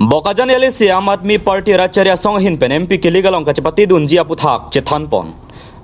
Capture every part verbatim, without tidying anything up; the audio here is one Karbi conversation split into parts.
Bokajan L A C Aam Aadmi Party Rajchari Asong ahin pen M P kilik along kachepatidunji aputhak chethanpon.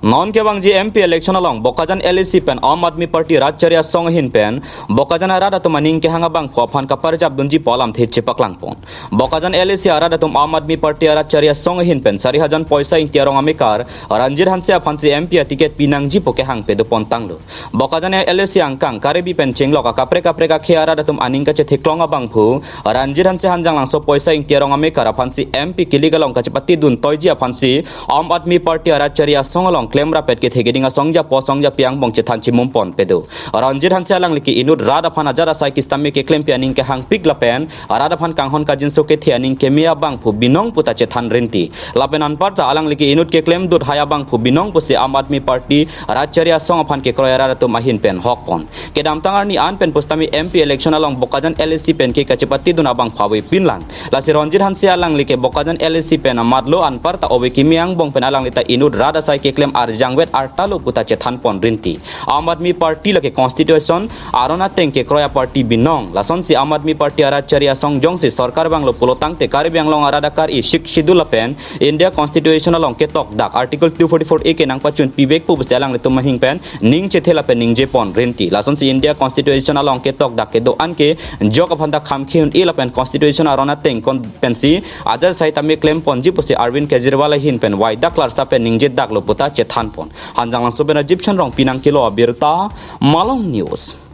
Non kevangji M P election along Bokajan L A C pen Aam Aadmi Party Rajchari Asong ahin pen Bokajan arat atum aning kehang abangphu aphan kaparjapdunji pu alamthe chepaklangpon. Bokajan L A C arat atum Aam Aadmi Party Rajchari Asong ahin pen sari hajar poisa ingti arong amekar Ranjit Hanse aphansi M P aticket pinangji pu kehang padopontanglo. Bokajan L A C angkang Karbi pen chenglok akaprek kaprek akhei arat atum aning kachetheklong abangphu Ranjit Hanse Hanjanglangso poisa ingti arong amekar aphansi M P kilik along kachepatidun toiji aphansi Aam Aadmi Party Rajchari Asong along klemrapet kethe keding asong japo asong japi angbong chethan chimumpon pado. Ranjit Hanse alangli ke inut rat aphan ajat asai kisitame keklempi aning kehangpik lapen rat aphan kanghon kajinso kethe aning keme abangphu binong puta chethan rinti. Lapen anparta alangli ke inut keklemdut hai abangphu binong pusi Aam Aadmi Party Rajchari Asong aphan kekroi arat atum ahin pen hokpon. Kedamtang arni an pen pusitame M P election along Bokajan L A C pen ke kachepatidun abangphu ave pinlang. Lasi Ranjit Hanse alangli ke Bokajan L A C pen amatlo anparta ove keme angbong pen alangli ta inut rat asai keklem arjangvet artalo puta chethanpon rinti. Aam Aadmi Party lake constitution aron ateng kekroi aparty binong. Lasonsi Aam Aadmi Party Rajchari Asong jongsi sorkar vanglo pulotangte Karbi Anglong arat akar-i Sixth Schedule lapen India Constitution along ketokdak Article two forty-four A ke nangpachunpivekpo pusi alanglitum ahin pen ning chethe lapen ningjepon rinti. Lasonsi India Constitution along ketokdak kedo-an ke jok aphanta khamkhe un-e lapen constitution aron ateng kon pensi ajat asai tame klemponji pusi Arvind Kejriwal ahin pen vaidak klarsta pen ningjedaklo puta chethanpon. Hanjanglangso pen Rajiv Shanrong pinang kilo abirta Malong News.